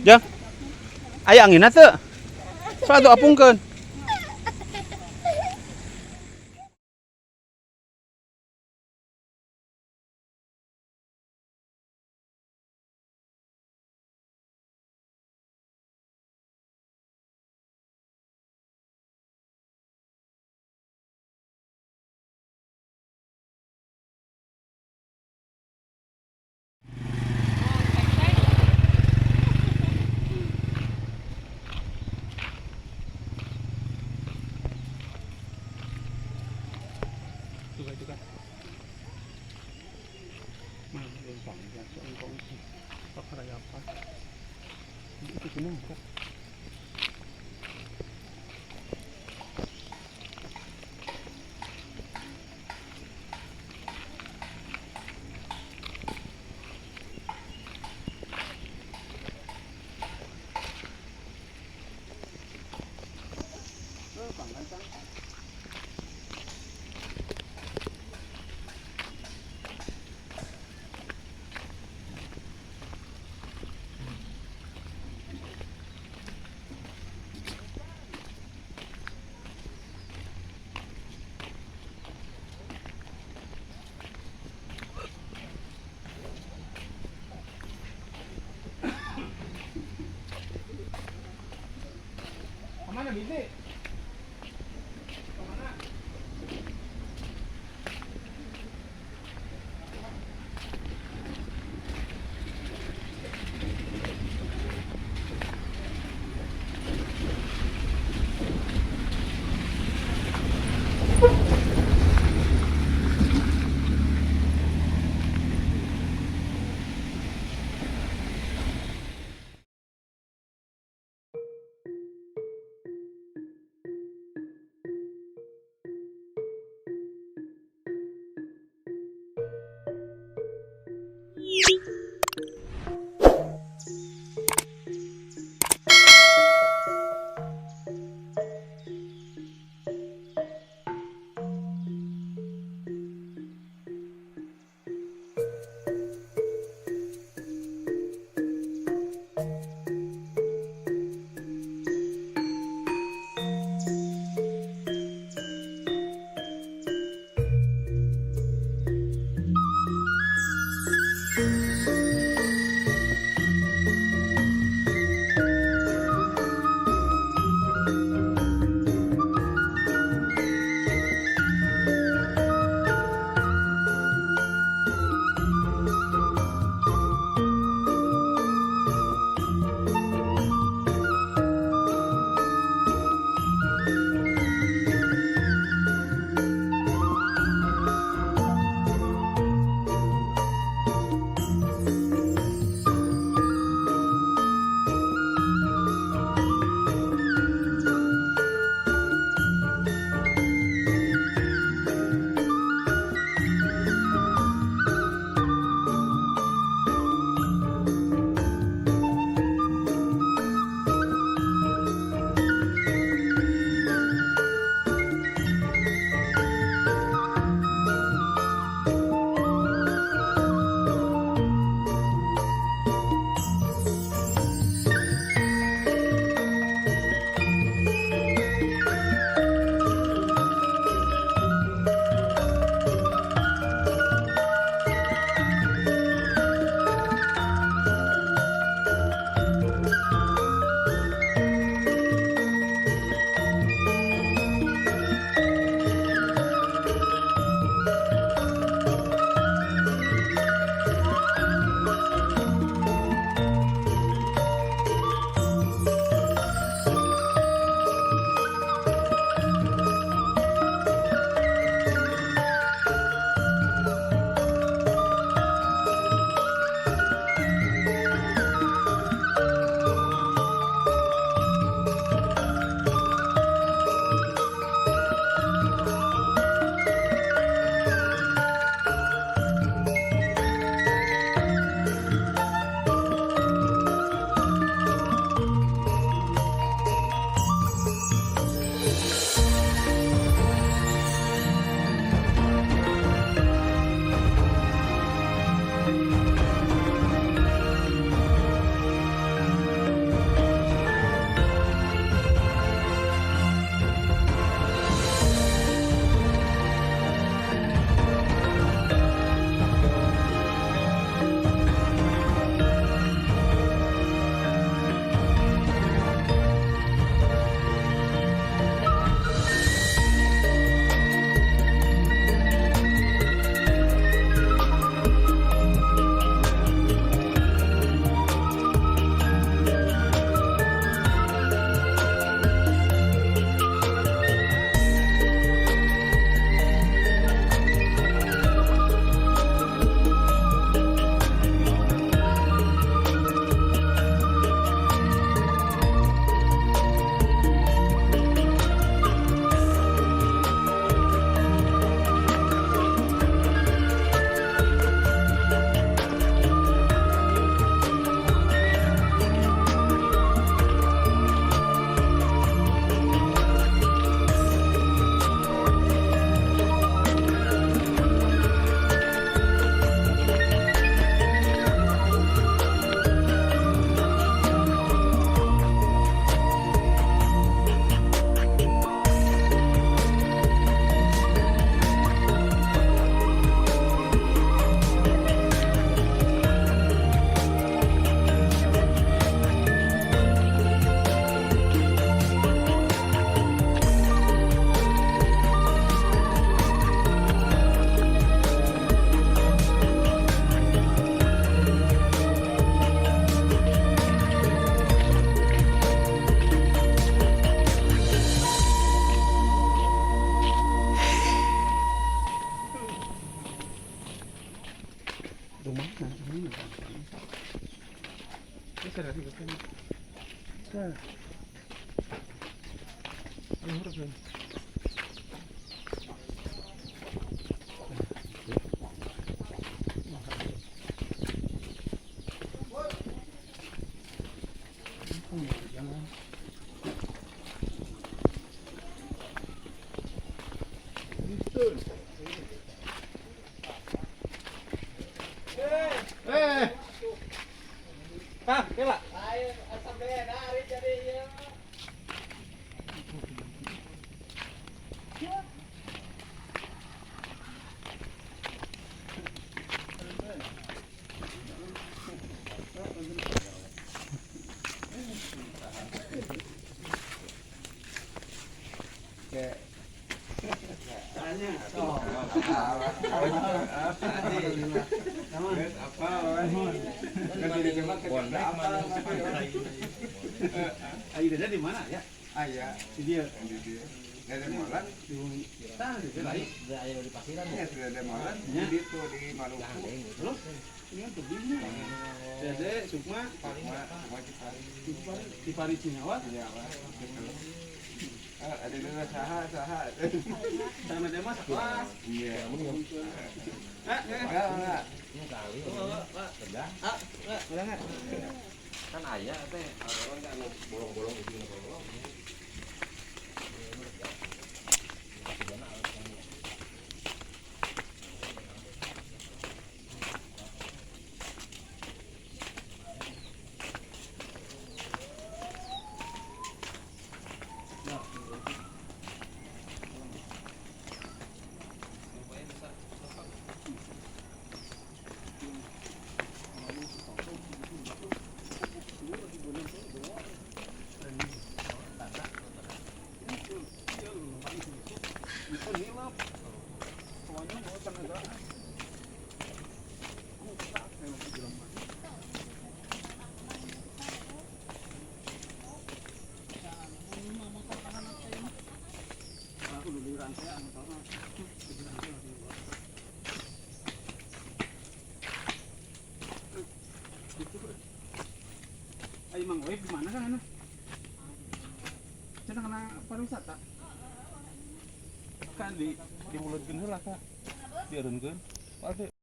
Jang. Aya anginna teu? So atuh apungkeun. Kemana Bibi? Tadi katanya. Tah. Luhur kan. Jangan. Eh. Kang, kela. Ayo dada di mana ya? Aya. Di dia. Di dia. Dari Molan. Di bumi. Tah, di lain. Ya, sudah ada Molan. Di itu di Maluku. Terus ini kan tebingnya. Dede, Sukma, Semua Cipari. Cipari, Cipari Cinyawa. Iya, Pak. Gitu. Ah, ada dulu saha, saha. Sama dia mas kelas. Iya. Ah, Enggak, enggak. udah nggak? Kan aya teh orang teh anu bolong-bolong ujungna bolong. Aku dulu rangkai anu sama. Ayo Mang Oib di mana kan anu? Cenah kana pariwisata. Kan di mulutkeun heula, Kak. Dieureunkeun. Pasti.